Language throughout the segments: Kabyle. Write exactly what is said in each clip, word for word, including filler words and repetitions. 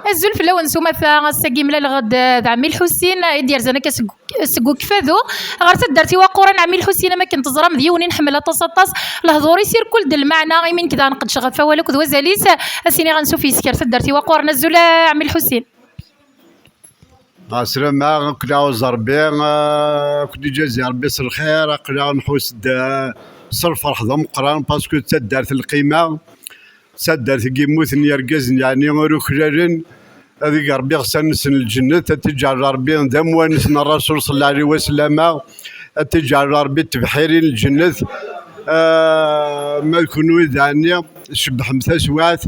Azul fell-awen s umata, ass-agi mlaleɣ-d d Ɛmi Lḥusin i d-yerzan akka seg, seg Ukfadu ɣer taddart Iwaquran. Ɛmi Lḥusin, am akken teẓram, d yiwen i nḥemmel aṭas, aṭas. Lehdur-is irkul-d lmeɛna, imi nekk daɣen qedceɣ ɣef wawal akked wazal-is. Ad s-iniɣ ansuf yes-k ar taddart Iwaquran. Azul a Ɛmi Lḥusin. Ɛeslama, ad ken-iɛuzz Rebbi, ah, ad ken-iǧazi Rebbi s lxir. Aql-aɣ nḥus-d, ah, s lferḥ d ameqqran, parce que d taddart n lqima, d taddart i yemmuten yergazen, yeɛni ur uklalen. Ad ig Rebbi iɣsan-nsen lǧennet, ad t-iǧɛel Rebbi d amwanes n Rasul sallallahu alayhi wa sallam, ad t-iǧɛel Rebbi d tebḥirin lǧennet. Ah, ma d kunwi daɛni, tcebbḥem taswiɛt.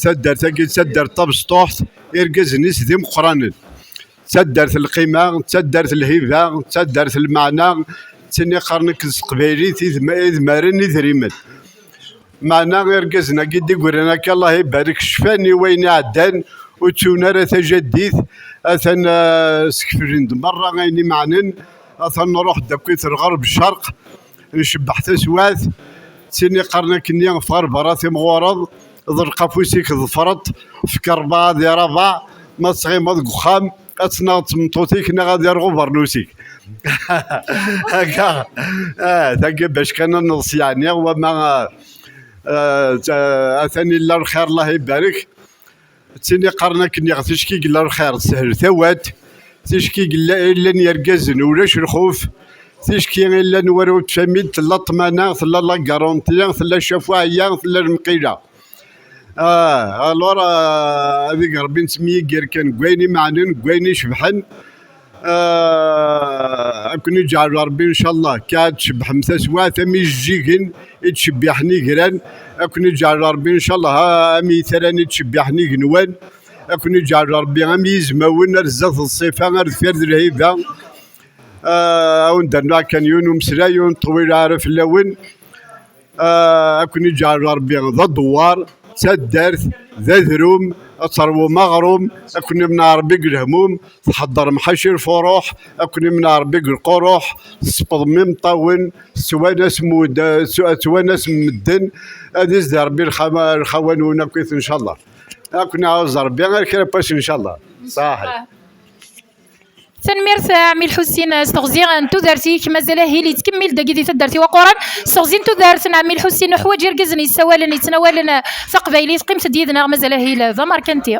Taddart-agi d taddart tabesṭuḥt, irgazen-is d imeqqranen. D taddart n lqima, d taddart n lhiba, d taddart n lmeɛna, d tin iqqaren akken s teqbaylit idm-, idmaren idrimen. Meɛna irgazen-agi d-igran akka, Allah ibarek, cfan i wayen iɛeddan, ur ttun ara tajaddit, atan, ah, skeflen-d merra ayen imeɛnen, atan nruḥ-d akkit lɣerb ccerq, ncebbeḥ taswiɛt, d tin iqqaren akkenni ɣef ɣer berra timɣureḍ, ḍelq afus-ik ḍefreḍ, fek rebɛa di rebɛa, ma tɣimeḍ deg uxxam, ad tennaɣ d tmeṭṭut-ik neɣ ad ireɣ ubernus-ik. Akka, ah, tagi bac kan ad neḍs, yeɛni, wama, ah, ah, atan illa lxir, Allah ibarek. D tin iqqaren akken iɣ ticki yella lxir teshel tawat, ticki yella, illan yergazen ulac lxuf, ticki illan war ur tfamid tella ṭṭmana, tella la garantie, tella ccafuɛya, tella lemqila. Ah, alors, ah, ad ig Rebbi nettemyigir kan deg wayen imeɛnen, deg wayen icebḥen. Ah, ad ken-iǧɛel Rebbi, ncallah, ka ad tcebbḥem taswiɛt am ijeǧǧigen i ttcebbiḥen igran, ad ken-iǧɛel Rebbi, ncallah, ah, am yitran i ttcebbiḥen igenwan, ad ken-iǧɛel Rebbi am yizmawen ar zdat d ṣṣifa, ar deffir d lhiba. Ah, ad wen-d-rnuɣ kan yiwen umeslay, ur neṭṭwil ara fell-awen. Ah, ad ken-iǧɛel Rebbi d adewwar, d taddart, d adrum, ad teṛwum aɣrum, ad ken-imneɛ Rebbi deg lehmum, tḥeddṛem ḥaci lfuṛuḥ, ad ken-imneɛ Rebbi deg lquṛuḥ, tesseṭṭfem imeṭṭawen, tettwanasem wed-, tettwanasem medden, ad izdi Rebbi lxawa-, lxawa-nwen akkit, ncallah. Ad ken-iɛuzz Rebbi ar kra n wass, ncallah. Ṣaḥit. Tanemmirt a Ɛmi Lḥusin s teɣzi n tudert-ik. Mazal ahil yettkemmil dagi di taddart Iwaquran. S teɣzi n tudert n Ɛmi Lḥusin, nuḥwaǧ irgazen yessawalen, yettnawalen taqbaylit. Qqimet-d yid-neɣ, mazal ahil d amerkanti.